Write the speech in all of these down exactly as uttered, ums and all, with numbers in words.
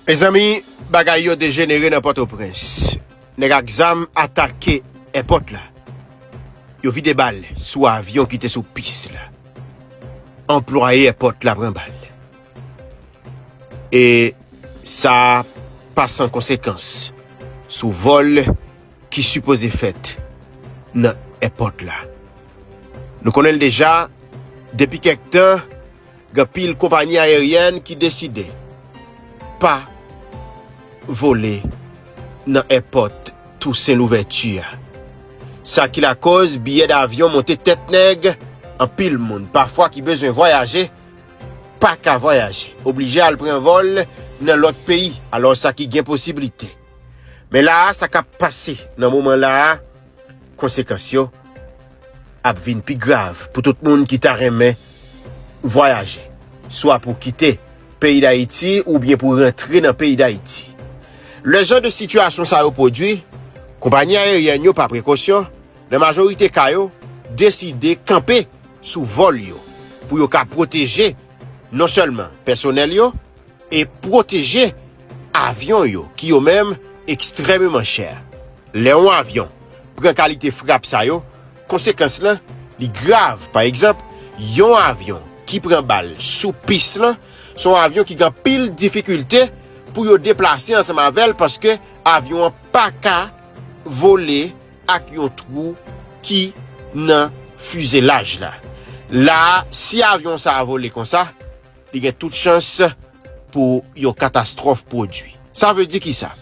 Mezanmi, bagay yo dejenere nan Pòtoprens. Nèg ak zam atake èpòt la. Yo vide bal sou avyon ki te sou pis la. Anplwaye èpòt la pran bal. E sa pa san konsekans sou vòl ki sipoze fèt nan èpòt la. Nou konnen l deja, depi kèk tan, gen anpil konpayi ayeryèn ki deside pa vole nan èpòt Tousen Louvèti a. Sa ki lakòz biyè davyon monte tèt nèg, anpil moun pafwa ki bezwen vwayaje pa ka vwayaje, oblije al pran vòl nan lòt peyi, alò sa ki gen posiblite. Men la a, sa k ap pase nan moman la a, konsekans yo ap vin pi grav pou tout moun ki ta renmen vwayaje, swa pou kite peyi Dayiti oubyen pou rantre nan peyi Dayiti. Lè jan de sitiyasyon sa yo pwodui, konpayi ayeryèn yo pa prekosyon, nan majorite ka yo, deside kanpe sou vòl yo pou yo ka pwoteje non sèlman pèsonèl yo, e pwoteje avyon yo ki yo menm ekstrèmeman chè. Lè yon avyon pran kalite frap sa yo, konsekans lan li grav. Pa egzanp, yon avyon ki pran bal sou pis lan, se yon avyon ki gen anpil difikilte pou yo deplase ansanm avè l paske avyon an pa ka vole ak yon twou ki nan fizelaj la. La a, si avyon sa a vole konsa, li gen tout chans pou yon katastwòf pwodui. Sa vle di kisa?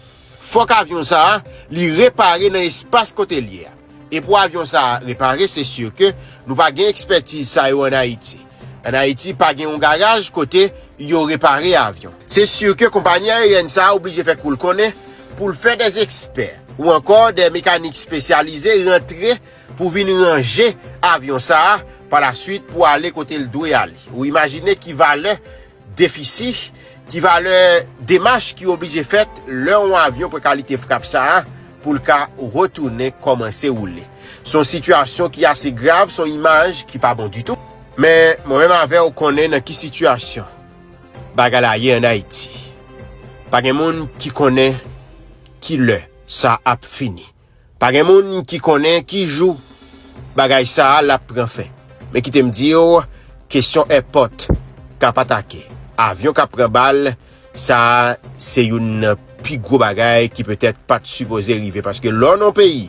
Fòk avyon sa a, li repare nan espas kote l ye a. E pou avyon sa a repare, se si ke nou pa gen ekspètiz sa yo ann Ayiti. Ann Ayiti, pa gen yon garaj kote yo repare avyon. Se si ke konpayi ayeryèn sa a oblije fè kou l konnen pou l fè dè ekspè ou ankò dè mekanik espesyalize rantre pou vin ranje avyon sa a pa laswit pou ale kote l dwe ale. Ou imajine ki valè defisi, ki valè demach ki oblije fèt lè yon avyon pran kalite frap sa a pou l ka retounen kòmanse woule. Se yon sitiyasyon ki ase grav, se yon imaj ki pa bon ditou. Men, mwen menm avè w konnen nan ki sitiyasyon bagay la ye ann Ayiti. Pa gen moun ki konnen ki lè sa ap fini. Pa gen moun ki konnen ki jou bagay sa a l ap pran fen. Men kite m di w, kesyon èpòt k ap atake, avyon k ap pran bal, sa a se youn nan pi gwo bagay ki petèt pa t sipoze rive. Paske lè w nan yon peyi,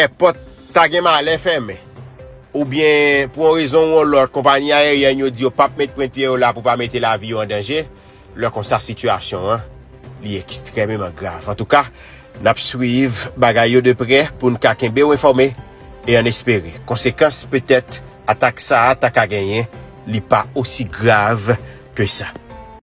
èpòt ta gen malè fèmen, oubyen pou yon rezon ou yon lòt, konpayi ayeryèn yo di yo p ap met pwent pye yo la pou pa mete lavi yo an danje, lè konsa sitiyasyon an, li ekstrèmeman grav. Antouka, n ap swiv bagay yo de prè pou n ka kenbe w enfòme e ann espere konsekans petèt atak sa a ta ka genyen, li pa osi grav ke sa.